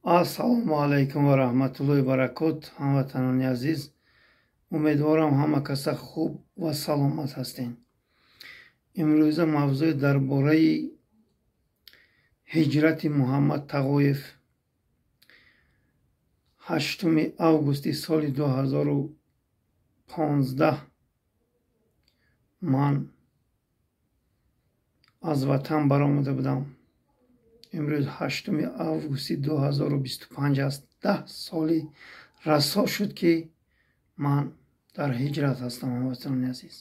Ассалому алайкум ва раҳматуллоҳи баракот, ҳамватанони азиз. Умедворам, ҳама каса хуб ва саломат ҳастед. Имрӯза мавзӯъ дар бораи ҳиҷрати Муҳаммад Тағоев. 8 августи соли 2015 ман аз ватан баромада будам. Имрӯз 8 августи 2025 аст. 10 соли расо шуд, ки ман дар ҳиҷрат ҳастам. Ҳамватанони азиз,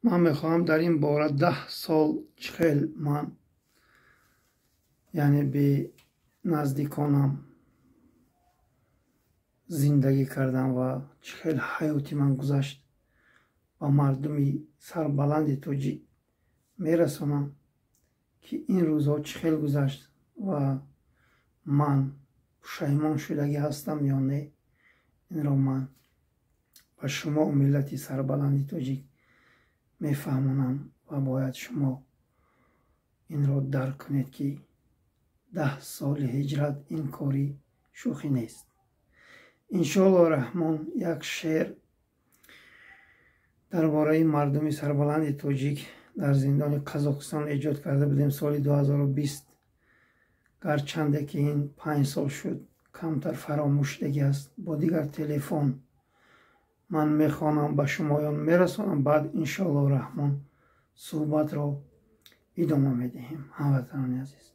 ман мехоҳам дар ин бора, 10 сол чӣ хел ман, яъне бе наздиконам зиндагӣ кардам ва чӣ хел ҳаёти ман гузашт, ба мардуми сарбаланди тоҷик мерасонам, ки ин рӯзҳо чӣ хел гузашт ва ман пушаймон шудагӣ ҳастам ё не. Инро ман ба шумо, миллати сарбаланди тоҷик, мефаҳмонам ва бояд шумо инро дарк кунед, ки 10 соли ҳиҷрат ин кори шӯхӣ нест. Иншоалло раҳмон, як шеър дар бораи мардуми сарбаланди тоҷик дар зиндони Қазоқистон эҷод карда будем соли 2020. Гарчанде ки ин 5 сол шуд, камтар фаромӯшдагӣ аст. Бо дигар телефон ман мехонам, ба шумоён мерасонам, баъд иншоалло раҳмон суҳбатро идома медиҳем. Ҳамватанони азиз,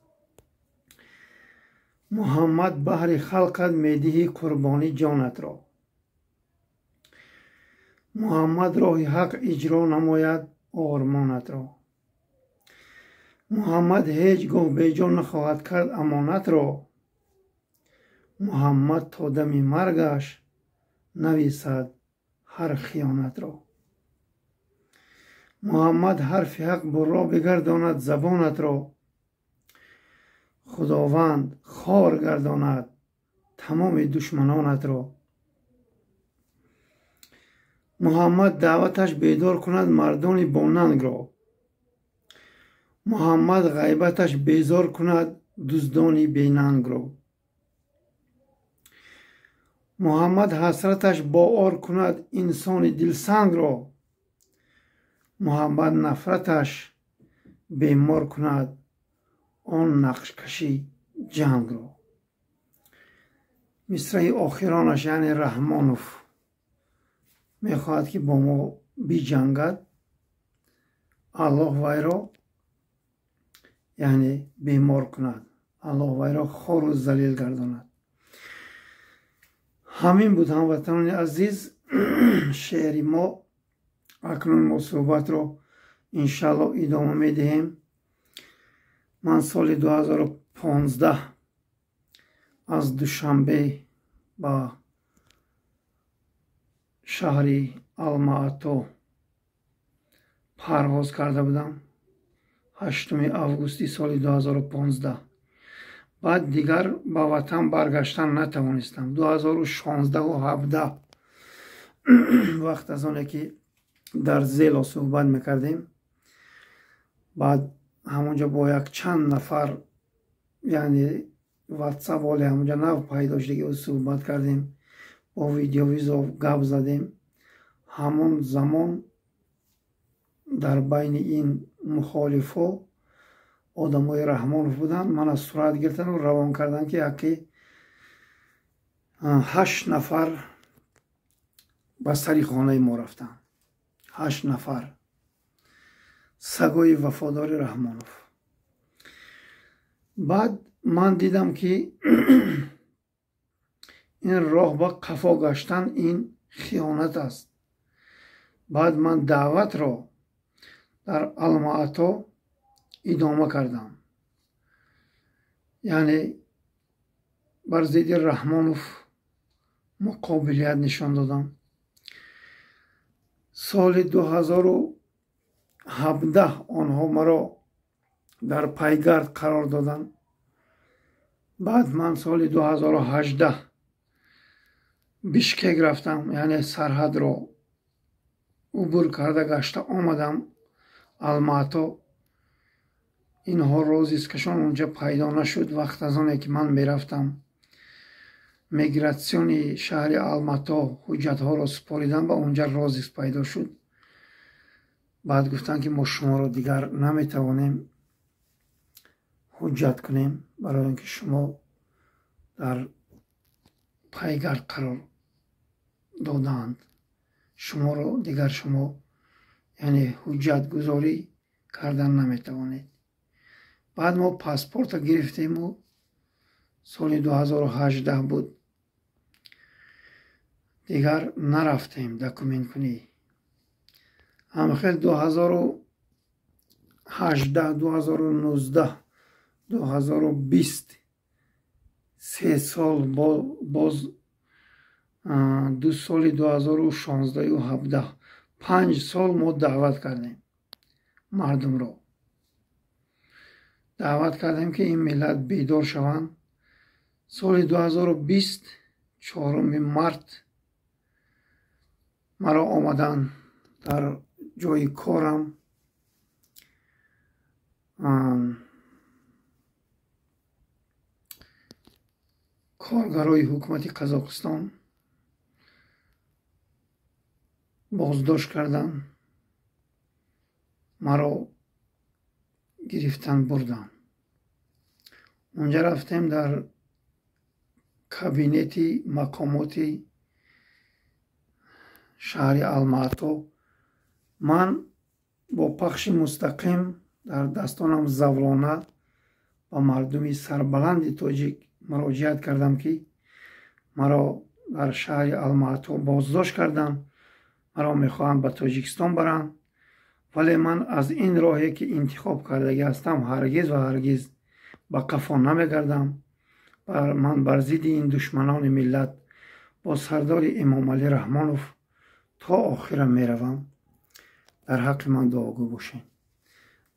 Муҳаммад, баҳри халқат медиҳӣ қурбонӣ ҷонатро. Муҳаммад, роҳи ҳақ иҷро намояд ормонатро. Муҳаммад ҳеҷ гоҳ беҷо нахоҳад кард амонатро. Муҳаммад то дами маргаш нависад ҳар хиёнатро. Муҳаммад, ҳарфи ҳақ бурро бигардонад забонатро. Худованд хор гардонад тамоми душманонатро. Муҳаммад, даъваташ бедор кунад мардони бонангро. Муҳаммад, ғайбаташ безор кунад дуздони бенангро. Муҳаммад, ҳасраташ боор кунад инсони дилсангро. Муҳаммад, нафраташ бемор кунад он нақшкаши ҷангро. Мисраи охиронаш, яъне Раҳмонов мехоҳад, ки бо мо биҷангад, Аллоҳ вайро, яъне, бемор кунад, Аллоҳ вайро хору залил гардонад. Ҳамин буд, ҳамватанони азиз, шеъри мо. Акнун мо суҳбатро иншаалло идома медиҳем. Ман соли 2015 аз Душанбе ба шаҳри Алмаато парвоз карда будам 8 августи соли 2015. Баъд дигар ба ватан баргаштан натавонистам. 2016 17, вақт аз оне ки дар Зело суҳбат мекардем, баъд ҳамонҷо бо якчанд нафар, яъне Ватсап оле ҳамонҷо нав пайдо шудаги, суҳбат кардем, бо видеовызов гап задем. Ҳамон замон дар байни ин мухолифҳо одамои Раҳмонов буданд. Мана сурат гирифтану равон карданд, ки яке ҳашт нафар ба сари хонаи мо рафтанд, ҳашт нафар сагои вафодори Раҳмонов. Баъд ман дидам, ки ин роҳ ба қафо гаштан ин хиёнат аст. Баъд ман даъватро дар Алмаато идома кардам, яъне бар зидди Раҳмонов муқобилият нишон додам. Соли 2017 онҳо маро дар пайгард қарор доданд. Баъд ман соли 2018 Бишкек рафтам, яъне сарҳадро убур карда гашта омадам Алмаато. Инҳо розыскашон унҷа пайдо нашуд. Вақт аз оне ки ман мерафтам мигратсиони шаҳри Алмато ҳуҷҷатҳоро супоридам, ба унҷа розыск пайдо шуд. Баъд гуфтанд, ки мо шуморо дигар наметавонем ҳуҷҷат кунем, барои он ки шумо дар пайгард қарор додаанд. Шуморо дигар шумо яъне ҳуҷҷатгузорӣ кардан наметавонед. Баъд мо паспорта гирифтему соли 2018 буд. Дигар нарафтем документкунӣ. Ҳамхел 2018, 2019, 2020 се сол боз ду соли 2016 17 5 сол мо даъват кардем мардумро. Даъват кардем, ки ин миллат бедор шаванд. Соли 2020 4 март маро омадан дар ҷои корам коргарои ҳукумати Қазоқистон боздошт карданд, маро гирифтан бурданд. Унҷа рафтем дар кабинети мақомоти шаҳри Алмато. Ман бо пахши мустақим дар дастонам завлона ба мардуми сарбаланди тоҷик муроҷиат кардам, ки маро дар шаҳри Алмато боздошт карданд, маро мехоҳанд ба Тоҷикистон баранд, вале ман аз ин роҳе ки интихоб кардагӣ ҳастам ҳаргиз ва ҳаргиз ба қафо намегардам. Ман бар зидди ин душманони миллат бо сардори Эмомалӣ Раҳмонов то охира меравам. Дар ҳаққи ман дуогӯ бошед.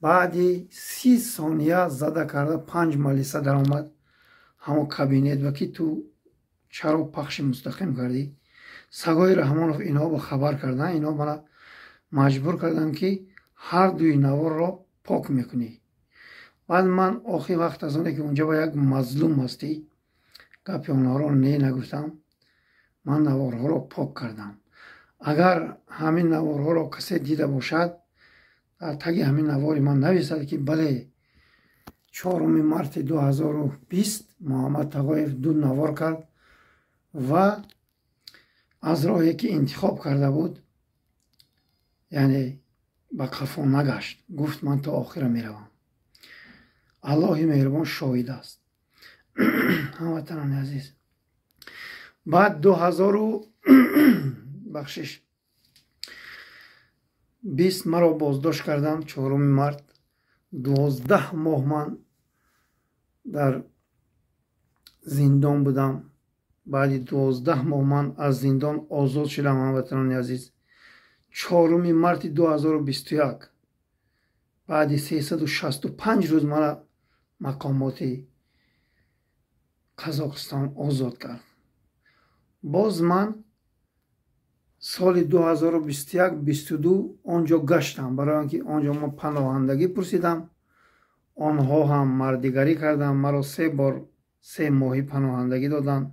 Баъди 30 сония зада карда 5 малиса даромад ҳамон кабинет ва ки ту чаро пахши мустақим кардӣ? Сагои Раҳмонов инҳо ба хабар карданд, инҳо мана маҷбур карданд, ки ҳар дуи наворро пок мекунӣ. Баъд ман охир вақт аз оне ки унҷа ба як мазлум ҳастӣ, гапи онҳоро не нагуфтам, ман наворҳоро пок кардам. Агар ҳамин наворҳоро касе дида бошад, дар таги ҳамин навори ман нависад, ки бале, 4 марти 2020 Муҳаммад Тағоев ду навор кард ва аз роҳе ки интихоб карда буд, яъне ба қафо нагашт, гуфт ман то охира меравам. Аллоҳи меҳрубон шоҳид аст. Ҳамватанони азиз, баъд 2020 маро боздошт карданд 4 март. 12 моҳ ман дар зиндон будам. Баъди 12 моҳ ман аз зиндон озод шудам. Ҳамватанони азиз, 4 марти 2021 баъди 365 рӯз мара мақомоти Қазоқистон озод кард. Боз ман соли 2021-22 онҷо гаштам, барои он ки онҷо ман паноҳандагӣ пурсидам. Онҳо ҳам мардигарӣ карданд, маро 3 бор 3 моҳӣ паноҳандагӣ доданд.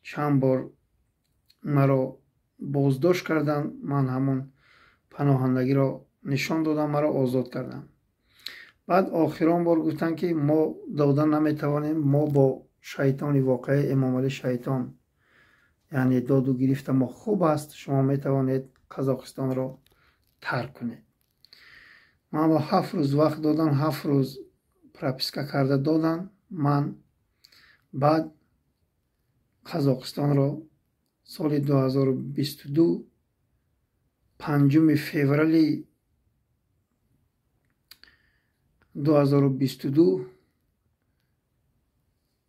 Чанд бор маро боздошт карданд, ман ҳамон паноҳандагиро нишон додам, маро озод карданд. Баъд охирон бор гуфтанд, ки мо дода наметавонем, мо бо шайтони воқеӣ Эмомалӣ шайтон, яъне доду гирифта мо хуб аст, шумо метавонед Қазоқистонро тарк кунед. Ман бо 7 рӯз вақт додан, 7 рӯз прописка карда додан. Ман баъд Қазоқистонро соли 2022 5 феврали 2022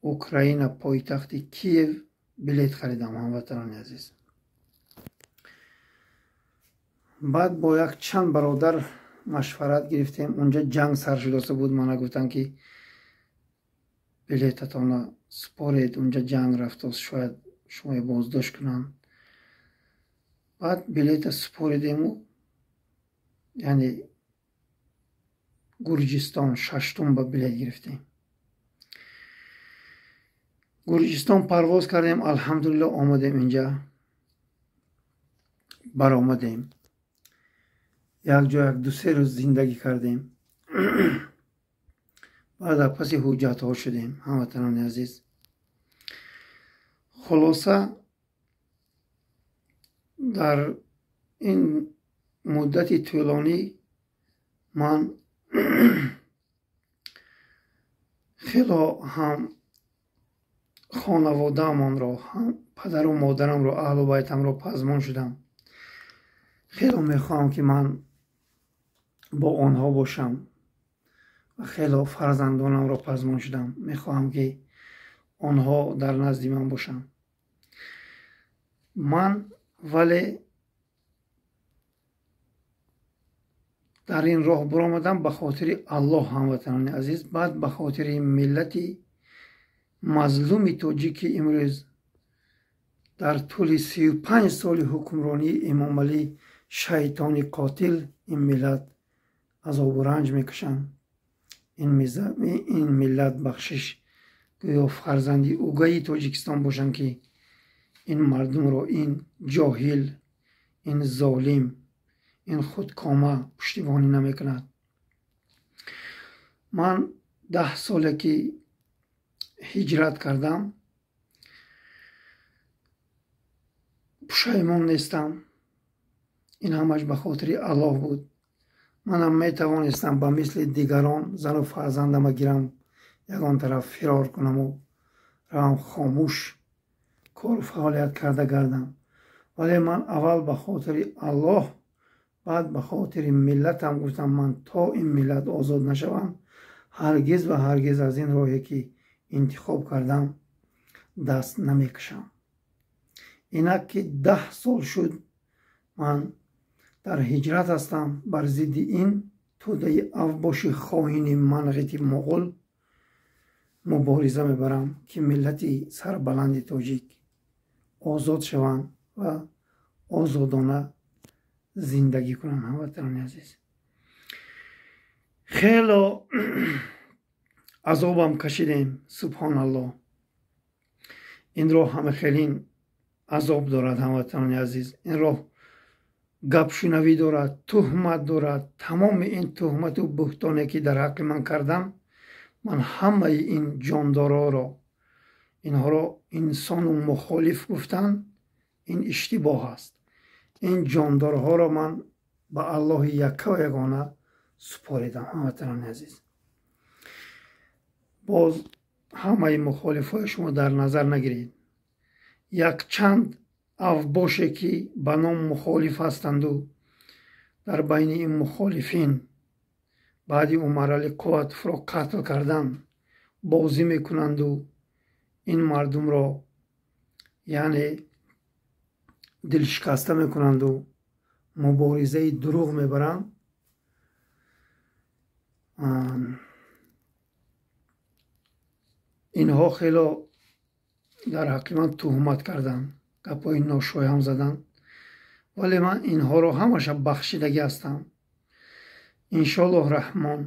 Украина пойтахти Киев билет харидам, ҳамватанони азиз. Баъд бо як чанд бародар машварат гирифтем. Унҷа ҷанг сар шудоста буд. Мана гуфтанд, ки билетатонро супоред, унҷа ҷанг рафтост, шояд шуморо боздошт кунанд. Баъд билета супоридему, яъне Гурҷистон шаштум ба билет гирифтем. Гурҷистон парвоз кардем, алҳамдулилло омадем инҷа, баромадем. Як ҷо як ду се рӯз зиндагӣ кардем. Баъд аз паси ҳуҷҷатҳо шудем, ҳамватанони азиз. Хулоса, дар ин муддати тӯлонӣ ман хело ҳам хонаводаамонро, ҳам падару модарамро, аҳлу байтамро пазмон шудам. Хело мехоҳам, ки ман бо онҳо бошам ва хело фарзандонамро пазмон шудам. Мехоҳам, ки онҳо дар назди ман бошанд. Ман вале дар ин роҳ баромадам ба хотири Аллоҳ, ҳамватанони азиз, баъд ба хотири миллати мазлуми тоҷик, ки имрӯз дар тӯли 35 соли ҳукмронии Эмомалӣ, шайтони қотил, ин миллат азобу ранҷ мекашанд. Ин миллат бахшиш гӯё фарзанди угаи Тоҷикистон бошанд, ки ин мардумро ин ҷоҳил, ин золим, ин худкома пуштибонӣ намекунад. Ман 10 соле ки ҳиҷрат кардам, пушаймон нестам. Ин ҳамаш ба хотири Аллоҳ буд. Манам метавонистам ба мисли дигарон зану фарзандама гирам, ягон тараф фирор кунаму равам хомӯш кору фаъолият карда гардам. Вале ман аввал ба хотири Аллоҳ, баъд ба хотири миллатам гуфтам, ман то ин миллат озод нашавам, ҳаргиз ва ҳаргиз аз ин роҳе ки интихоб кардам даст намекашам. Инак ки 10 сол шуд ман дар ҳиҷрат ҳастам, бар зидди ин тӯдаи авбоши хоини манғити моғул мубориза мебарам, ки миллати сарбаланди тоҷик озод шаванд ва озодона зиндагӣ кунанд. Ҳамватанони азиз, хело азобам кашидем, субҳоналлоҳ. Ин роҳ ҳама хелин азоб дорад, ҳамватанони азиз. Ин роҳ гапшунавӣ дорад, туҳмат дорад. Тамоми ин туҳмату буҳтоне ки дар ҳаққи ман кардам, ман ҳамаи ин ҷондороро, инҳоро инсону мухолиф гуфтан, ин иштибоҳ аст. Ин ҷондорҳоро ман ба Аллоҳи якка ягона супоридам, ҳамватанони азиз. Боз ҳамаи мухолифҳои шумо дар назар нагиред. Якчанд авбоше ки ба ном мухолиф ҳастанду дар байни ин мухолифин баъди Умарали Қувватовро қатл кардан бозӣ мекунанду ин мардумро яъне дилшикаста мекунанду муборизаи дурӯғ мебаранд. Инҳо хело дар ҳаққи ман туҳмат карданд, гапҳои ношоям заданд, вале ман инҳоро ҳамаша бахшидагӣ ҳастам. Иншоаллоҳ Раҳмон,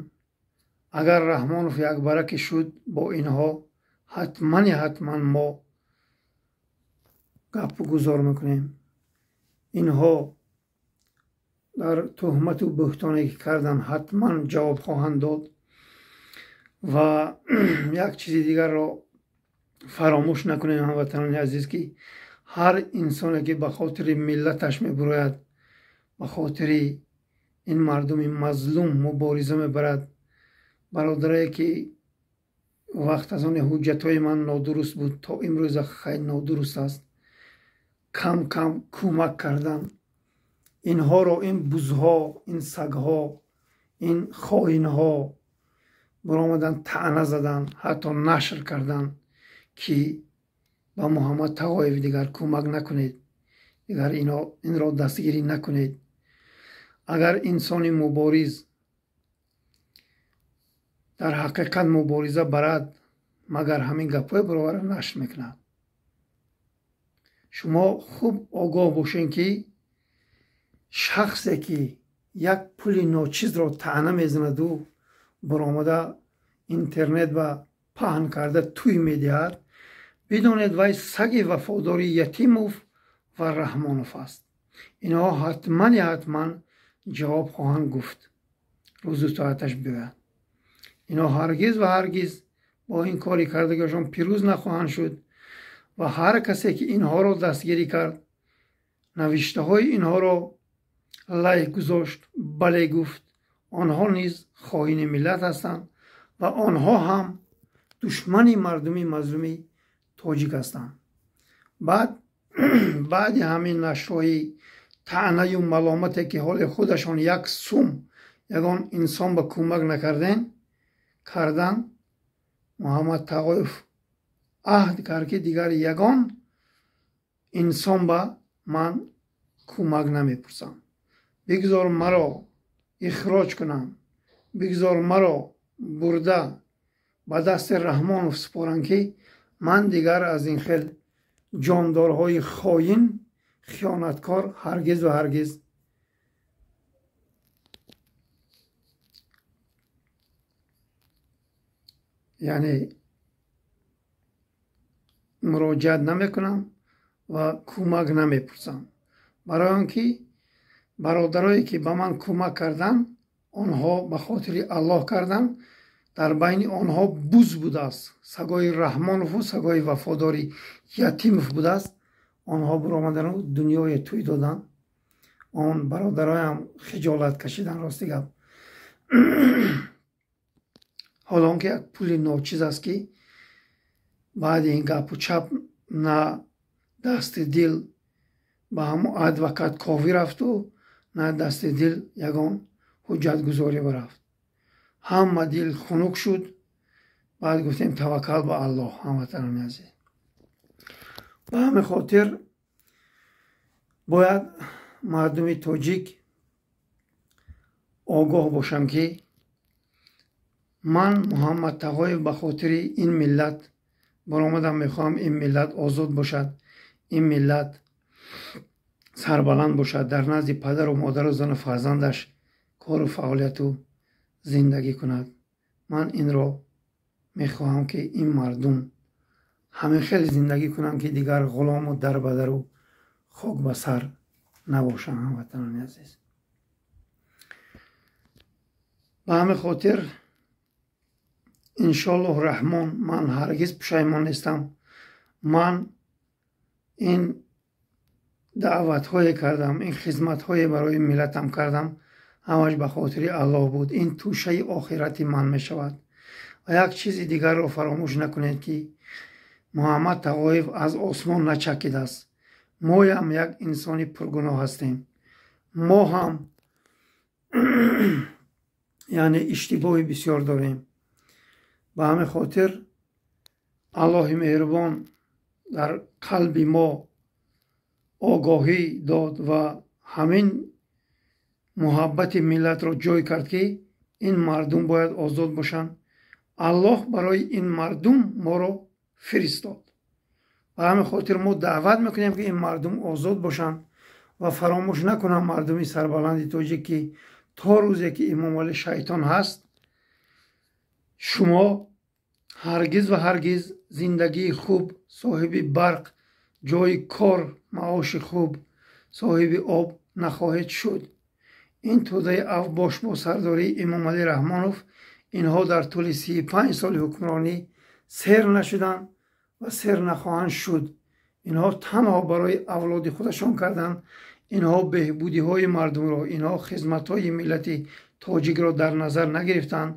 агар Раҳмонов якбара ки шуд, бо инҳо ҳатмани ҳатман мо гапгузор мекунем. Инҳо дар туҳмату буҳтоне ки карданд ҳатман ҷавоб хоҳанд дод. Ва як чизи дигарро фаромӯш накунем, ҳамватанони азиз, ки ҳар инсоне ки ба хотири миллаташ мебурояд, ба хотири ин мардуми мазлум мубориза мебарад, бародарае ки вақт аз оне ҳуҷҷатҳои ман нодуруст буд, то имрӯза хай нодуруст аст, кам кам кӯмак кардан инҳоро, ин бузҳо, ин сагҳо, ин хоинҳо баромадан, таъна задан, ҳатто нашр кардан, ки ба Муҳаммад Тағоев дигар кӯмак накунед, дигар инро дастгирӣ накунед. Агар инсони мубориз дар ҳақиқат мубориза барад, магар ҳамин гапҳои баровара нашр мекунад. Шумо хуб огоҳ бошед, ки шахсе ки як пули ночизро таъна мезанаду Баромада интернет ба паҳн карда тӯй медиҳад, бидонед, вай саги вафодори Ятимов ва Раҳмонов аст. Инҳо ҳатмани ҳатман ҷавоб хоҳанд гуфт, рӯзу соаташ биёяд. Инҳо ҳаргиз ва ҳаргиз бо ин кори кардагиашон пирӯз нахоҳанд шуд ва ҳар касе ки инҳоро дастгирӣ кард, навиштаҳои инҳоро лайк гузошт, бале гуфт, онҳо низ хоини миллат ҳастанд ва онҳо ҳам душмани мардуми мазлуми тоҷик ҳастанд. Баъд баъди ҳамин нашрҳои таънаю маломате, ки ҳоли худашон як сум ягон инсон ба кӯмак накарден кардан, Муҳаммад Тағоев аҳд кард, ки дигар ягон инсон ба ман кӯмак намепурсам. Бигзор маро ихроҷ кунанд, бигзор маро бурда ба дасти Раҳмонов супоранд, ки ман дигар аз ин хел ҷондорҳои хоин, хиёнаткор ҳаргиз ва ҳаргиз яъне муроҷиат намекунам ва кӯмак намепурсам. Барои он ки бародарое ки ба ман кӯмак карданд, онҳо ба хотири Аллоҳ карданд. Дар байни онҳо буз будааст, сагои Раҳмонову сагои вафодори Ятимов будааст. Онҳо биромадану дунёе тӯй доданд. Он бародароям хиҷолат кашидан, рости гап. Ҳоло он ки як пули ночиз аст, ки баъди ин гапу чап на дасти дил ба ҳамон адвокат ковӣ рафту, на дасти дил ягон ҳуҷҷатгузорӣ рафт. Ҳама дил хунук шуд. Баъд гуфтем таваккал ба Аллоҳ, ҳамватанони азиз. Ба ҳамин хотир бояд мардуми тоҷик огоҳ бошам, ки ман Муҳаммад Тағоев ба хотири ин миллат баромадам. Мехоҳам ин миллат озод бошад, ин миллат сарбаланд бошад, дар назди падару модару зану фарзандаш кору фаъолияту зиндагӣ кунад. Ман инро мехоҳам, ки ин мардум ҳамин хел зиндагӣ кунанд, ки дигар ғулому дарбадару хок ба сар набошанд, ҳамватанони азиз. Ба ҳамин хотир иншоаллоҳ раҳмон, ман ҳаргиз пушаймон нестам. Ман ин даъватҳое кардам, ин хизматҳое барои миллатам кардам, ҳамаш ба хотири Аллоҳ буд. Ин тӯшаи охирати ман мешавад. Ва як чизи дигарро фаромӯш накунед, ки Муҳаммад Тағоев аз осмон начакидааст. Моям як инсони пургуноҳ ҳастем. Мо ҳам яъне иштибоҳи бисёр дорем. Ба ҳамин хотир Аллоҳи меҳрубон дар қалби мо огоҳӣ дод ва ҳамин муҳаббати миллатро ҷой кард, ки ин мардум бояд озод бошанд. Аллоҳ барои ин мардум моро фиристод. Ба ҳамин хотир мо даъват мекунем, ки ин мардум озод бошанд ва фаромӯш накунанд мардуми сарбаланди тоҷик, ки то рӯзе ки Имомалӣ шайтон ҳаст, шумо ҳаргиз ва ҳаргиз зиндагии хуб, соҳиби барқ, ҷойи кор, маоши хуб, соҳиби об нахоҳед шуд. Ин тӯдаи авбош бо сардории Имомалӣ Раҳмонов, инҳо дар тӯли 35 соли ҳукмронӣ сер нашуданд ва сер нахоҳанд шуд. Инҳо танҳо барои авлоди худашон карданд. Инҳо беҳбудиҳои мардумро, инҳо хизматҳои миллати тоҷикро дар назар нагирифтанд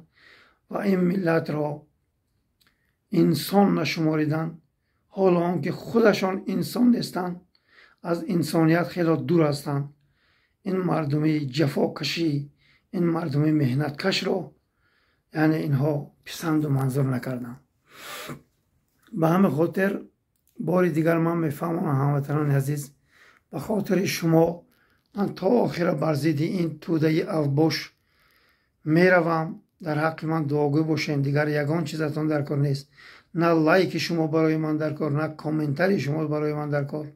ва ин миллатро инсон нашумориданд. Ҳоло он ки худашон инсон нестанд, аз инсоният хело дур ҳастанд. Ин мардуми ҷафокашӣ, ин мардуми меҳнаткашро яъне инҳо писанду манзур накарданд. Ба ҳамин хотир бори дигар ман мефаҳмонам, ҳамватанони азиз, ба хотири шумо ман то охира бар зидди ин тӯдаи авбош меравам. Дар ҳаққи ман дуогӯй бошед, дигар ягон чизатон дар кор нест. На лайки шумо барои ман дар кор, на комментарии шумо барои ман дар кор,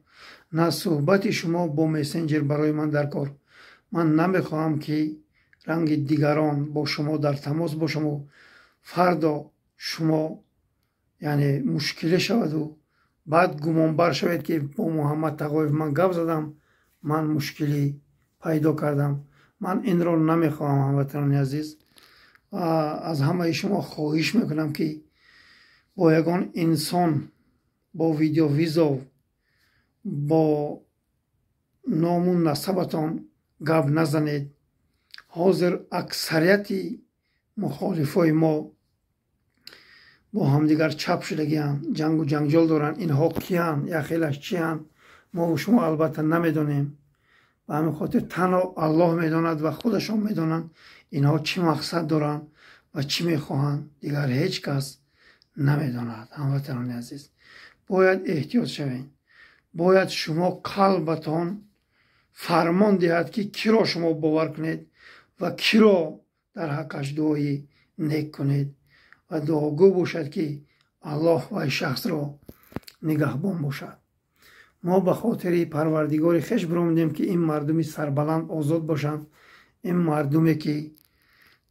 на суҳбати шумо бо мессенҷер барои ман дар кор. Ман намехоҳам, ки ранги дигарон бо шумо дар тамос бошаму фардо шумо яъне мушкиле шаваду баъд гумонбар шавед, ки бо Муҳаммад Тағоев ман гап задам, ман мушкилӣ пайдо кардам. Ман инро намехоҳам, ҳамватанони азиз. Ва аз ҳамаи шумо хоҳиш мекунам, ки бо ягон инсон бо видеовызов, бо ному насабатон гап назанед. Ҳозир аксарияти мухолифои мо бо ҳамдигар чап шудагианд, ҷангу ҷанҷол доранд. Инҳо киянд, яхелаш чиянд, мову шумо албатта намедонем. Ба ҳамин хотир танҳо Аллоҳ медонад ва худашон медонанд, инҳо чӣ мақсад доранд ва чӣ мехоҳанд. Дигар ҳеҷ кас намедонад. Ҳамватанони азиз, бояд эҳтиёт шавед. Бояд шумо қалбатон фармон диҳад, ки киро шумо бовар кунед ва киро дар ҳаққаш дуои нек кунед ва дуогӯ бошад, ки Аллоҳ вай шахсро нигаҳбон бошад. Мо ба хотири Парвардигори хеш биромадем, ки ин мардуми сарбаланд озод бошанд, ин мардуме, ки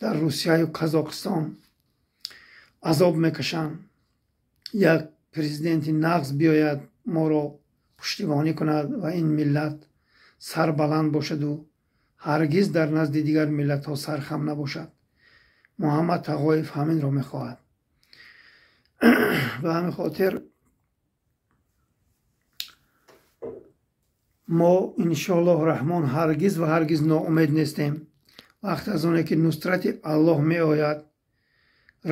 дар Русияю Қазоқистон азоб мекашанд. Як президенти нағз биёяд, моро пуштибонӣ кунад ва ин миллат сарбаланд бошаду ҳаргиз дар назди дигар миллатҳо сархам набошад. Муҳаммад Тағоев ҳаминро мехоҳад. Ба ҳамин хотир мо иншоаллоҳ раҳмон ҳаргиз ва ҳаргиз ноумед нестем. Вақт аз оне ки нусрати Аллоҳ меояд,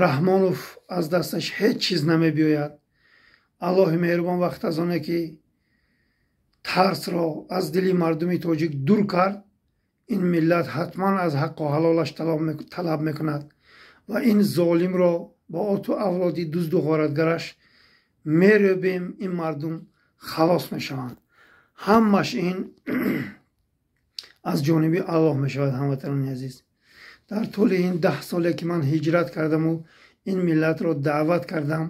Раҳмонов аз дасташ ҳеҷ чиз намебиёяд. Аллоҳи меҳрубон вақт аз оне ки тарсро аз дили мардуми тоҷик дур кард, ин миллат ҳатман аз ҳаққу ҳалолаш талаб мекунад ва ин золимро бо оту авлоди дузду ғоратгараш мерӯбем. Ин мардум халос мешаванд. Ҳамаш ин аз ҷониби Аллоҳ мешавад. Ҳамватанони азиз, дар тӯли ин 10 соле, ки ман ҳиҷрат кардаму ин миллатро даъват кардам,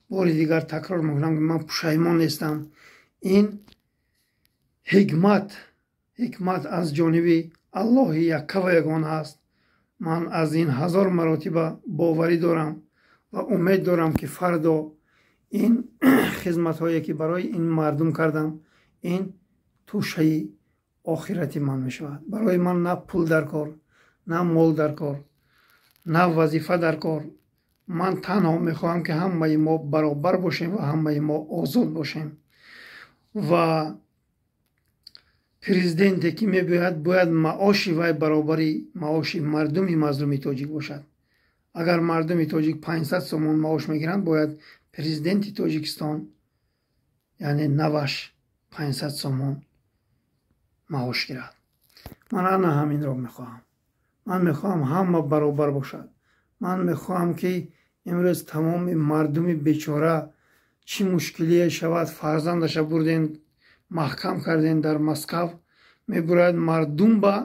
бори дигар такрор мекунам, ки ман пушаймон нестам. Ин ҳикмат аз ҷониби Аллоҳи якка ва ягона аст. Ман аз ин 1000 маротиба боварӣ дорам ва умед дорам, ки фардо ин хизматҳое, ки барои ин мардум кардам, ин тӯшаи охирати ман мешавад. Барои ман на пул дар кор, на мол дар кор, на вазифа дар кор. Ман танҳо мехоҳам, ки ҳамаи мо баробар бошем ва ҳамаи мо озод бошем. Ва президенте, ки мебиёяд, бояд маоши вай баробари маоши мардуми мазлуми тоҷик бошад. Агар мардуми тоҷик 500 сомон маош мегиранд, бояд президенти Тоҷикистон, яъне наваш, 500 сомон маош гирад. Ман ана ҳаминро мехоҳам. Ман мехоҳам ҳама баробар бошад. Ман мехоҳам, ки имрӯз тамоми мардуми бечора чӣ мушкилие шавад, фарзандаша бурден, маҳкам карден дар Москав, мебурад, мардум ба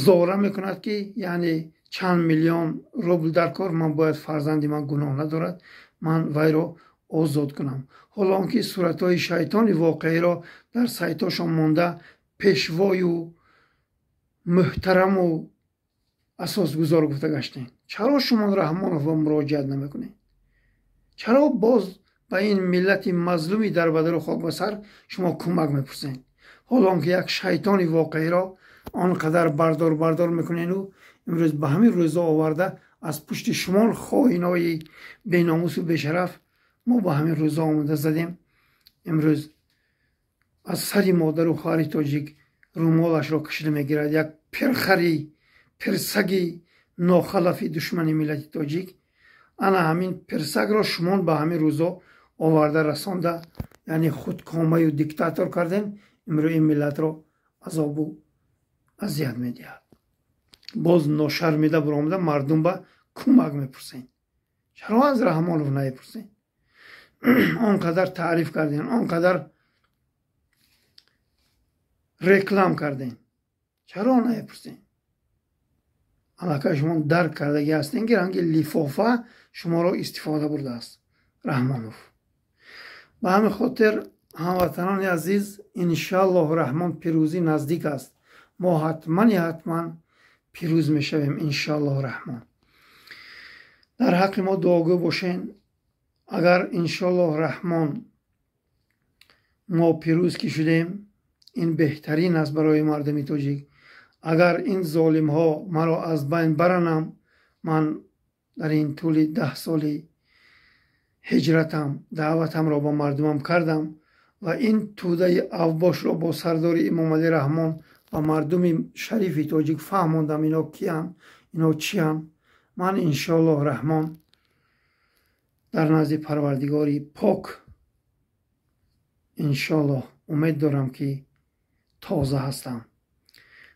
зора мекунад, ки яъне чанд миллион рубл дар кор, ман бояд фарзанди ман гуноҳ надорад, ман вайро озод кунам. Ҳоло он ки суратҳои шайтони воқеиро дар сайтҳошон монда, пешвою муҳтараму асосгузор гуфта гаштем. Чаро шумо Раҳмоновро муроҷиат намекунед? Чаро боз ба ин миллати мазлуми дарбадару хок ба сар шумо кӯмак мепурсед? Ҳоло он ки як шайтони воқеиро он қадар бардор бардор мекунену имрӯз ба ҳамин рӯзо оварда, аз пушти шумо хоинои беномусу бешараф мо ба ҳамин рӯзо омода задем. Имрӯз аз сари модару хоҳари тоҷик румолашро кашида мегирад як пирхари пирсаги нохалафи душмани миллати тоҷик. Ана ҳамин пирсагро шумон ба ҳамин рӯзо оварда расонда, яъне худкомаю диктатор кардем. Имрӯз ин миллатро азобу азият медиҳад. Боз ношармида биромада мардум ба кӯмак мепурсен. Чаро аз Раҳмонов намепурсен? Он қадар таъриф кардем, он қадар реклам кардем, чаро намепурсен? Аллакай шумо дарк кардагӣ ҳастем, ки ранги лифофа шуморо истифода бурдааст Раҳмонов. Ба ҳамин хотир, ҳамватанони азиз, иншааллоҳу раҳмон, пирӯзӣ наздик аст. Мо ҳатмани ҳатман пирӯз мешавем, иншоаллоҳу раҳмон. Дар ҳаққи мо дуогӯ бошен. Агар иншоаллоҳу раҳмон мо пирӯз ки шудем, ин беҳтарин аст барои мардуми тоҷик. Агар ин золимҳо маро аз байн баранам, ман дар ин тӯли 10 соли ҳиҷратам даъватамро ба мардумам кардам ва ин тӯдаи авбошро бо сардори Эмомалӣ Раҳмон ва мардуми шарифи тоҷик фаҳмондам, ино киянд, ино чиянд. Ман иншоаллоҳ раҳмон дар назди Парвардигори пок иншоаллоҳ умед дорам, ки тоза ҳастам.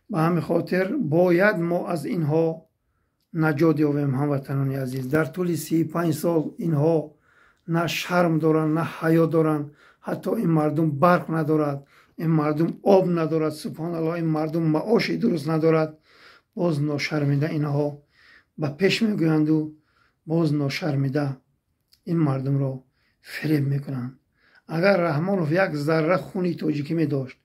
Ба ҳамин хотир бояд мо аз инҳо наҷот ёбем, ҳамватанони азиз. Дар тӯли 35 сол инҳо на шарм доранд, на ҳаё доранд. Ҳатто ин мардум барқ надорад, ин мардум об надорад, субҳоналлоҳ, ин мардум маоши дуруст надорад. Боз ношармида инҳо ба пеш мегӯянду боз ношармида ин мардумро фиреб мекунанд. Агар Раҳмонов як зарра хуни тоҷикӣ медошт,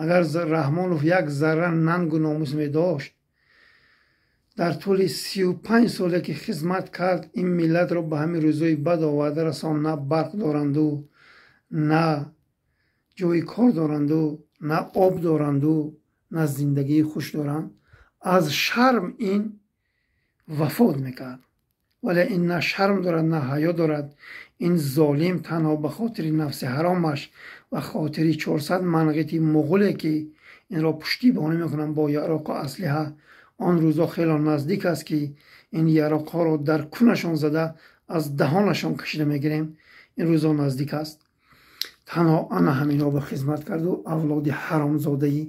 агар Раҳмонов як зарра нангу номус медошт, дар тӯли 35 соле ки хизмат кард, ин миллатро ба ҳамин рӯзҳои бад оварда расон. На барқ доранду, на ҷои кор доранду, на об доранду, на зиндагии хуш доранд. Аз шарм ин вафот мекард. Вале ин на шарм дорад, на ҳаё дорад. Ин золим танҳо ба хотири нафси ҳаромаш ва хотири 400 манғити муғуле ки инро пуштибонӣ мекунанд бо яроқу аслиҳа, он рӯзо хело наздик аст, ки ин яроқҳоро дар кунашон зада аз даҳонашон кашида мегирем. Ин рӯзо наздик аст. Танҳо ана ҳаминҳо ба хизмат карду авлоди ҳаромзодаи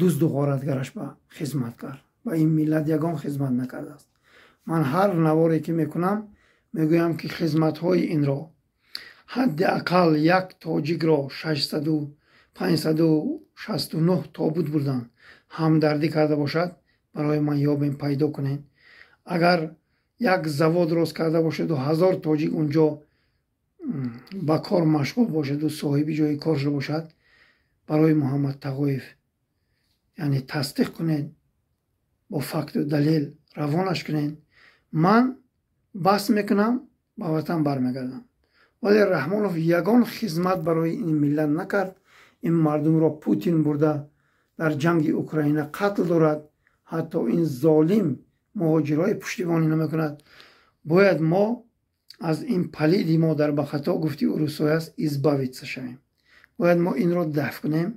дузду ғоратгараш ба хизмат кард. Ба ин миллат ягон хизмат накардааст. Ман ҳар наворе ки мекунам, мегӯям, ки хизматҳои инро ҳадди ақал як тоҷикро 569 тобут бурданд, ҳамдардӣ карда бошад, барои ман ёбем, пайдо кунем. Агар як завод рост карда бошаду 1000 тоҷик унҷо ба кор машғул бошаду соҳиби ҷои кор шуда бошад, барои Муҳаммад Тағоев, яъне тасдиқ кунед, бо факту далел равонаш кунед. Ман бас мекунам, ба ватан бармегардам. Вале Раҳмонов ягон хизмат барои ин миллат накард. Ин мардумро Путин бурда дар ҷанги Украина қатл дорад. Ҳатто ин золим муҳоҷирҳои пуштибонӣ намекунад. Бояд мо аз ин палиди мо дар ба хато гуфти урусҳой аст, избавиться шавем. Бояд мо инро дафт кунем,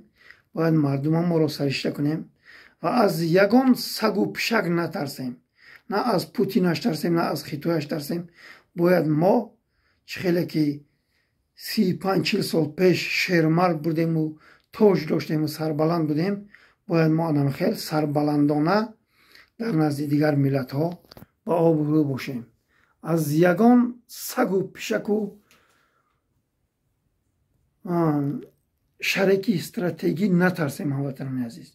бояд мардума моро саришта кунем ва аз ягон сагу пишак натарсем. На аз Путинаш тарсем, на аз Хитояш тарсем. Бояд мо чӣ хеле ки 35-40 сол пеш шермард будему, тоҷ доштему, сарбаланд будем, бояд мо анам хел сарбаландона дар назди дигар миллатҳо ба обрӯ бошем. Аз ягон сагу пишаку шарики стратегӣ натарсем, ҳамватанони азиз.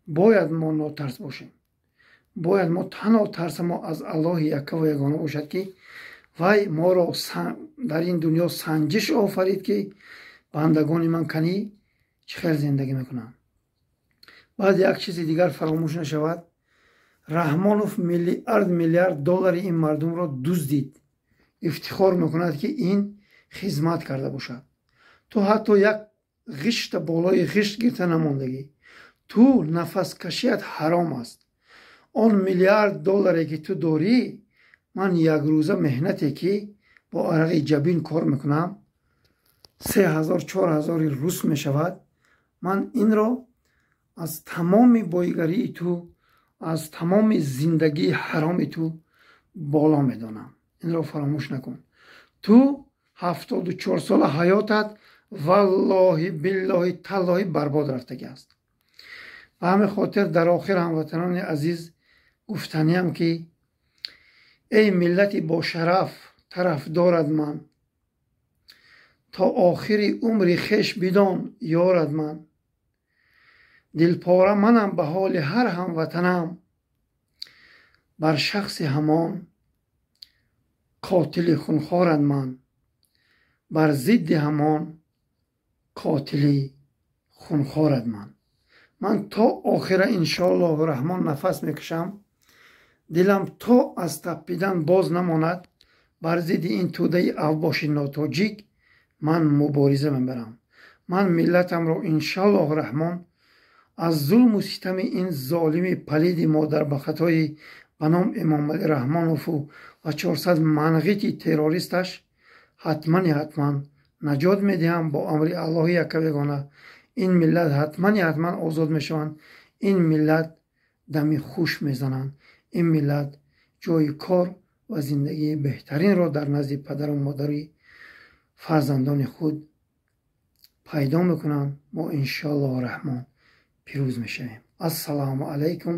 Бояд мо нотарс бошем. Бояд мо танҳо тарса мо аз Аллоҳи яккаву ягона бошад, ки вай моро дар ин дунё санҷиш офарид, ки бандагони ман канӣ чӣ хел зиндагӣ мекунанд. Баъд як чизи дигар фаромӯш нашавад. Раҳмонов миллиард миллиард доллари ин мардумро дуздид. Ифтихор мекунад, ки ин хизмат карда бошад. Ту ҳатто як ғишта болои ғишт гирта намондагӣ. Ту нафаскашият ҳаром аст. Он миллиард долларе ки ту дорӣ, ман якрӯза меҳнате ки бо арақи ҷабин кор мекунам, 3000 4000 рус мешавад. Ман инро аз тамоми боигарии ту, аз тамоми зиндагии ҳароми ту боло медонам. Инро фаромӯш накун. Ту 74 сола ҳаётат валлоҳи биллоҳи таллоҳи барбод рафтагӣ аст. Ба ҳамин хотир дар охир, ҳамватанони азиз, гуфтаниям, ки эй миллати бошараф, тарафдорад ман, то охири умри хеш бидон ёрад ман. Дилпора манам ба ҳоли ҳар ҳамватанам, бар шахси ҳамон қотили хунхорад ман, бар зидди ҳамон қотили хунхорад ман. Ман то охира, иншоаллоҳу раҳмон, нафас мекашам, дилам то аз таппидан боз намонад, бар зидди ин тӯдаи авбоши нотоҷик ман мубориза мебарам. Ман миллатамро, иншоаллоҳу раҳмон, аз зулму ситами ин золими палиди модарбахатои ба ном Эмомалӣ Раҳмонову ва 400 манғити террористаш ҳатмани ҳатман наҷот медиҳам. Бо амри Аллоҳи яккавегона ин миллат ҳатмани ҳатман озод мешаванд, ин миллат дами хуш мезананд, ин миллат ҷои кор ва зиндагии беҳтаринро дар назди падару модари фарзандони худ пайдо мекунанд. Мо, иншоаллоҳу раҳмон, пирӯз мешавем. Ассалому алайкум.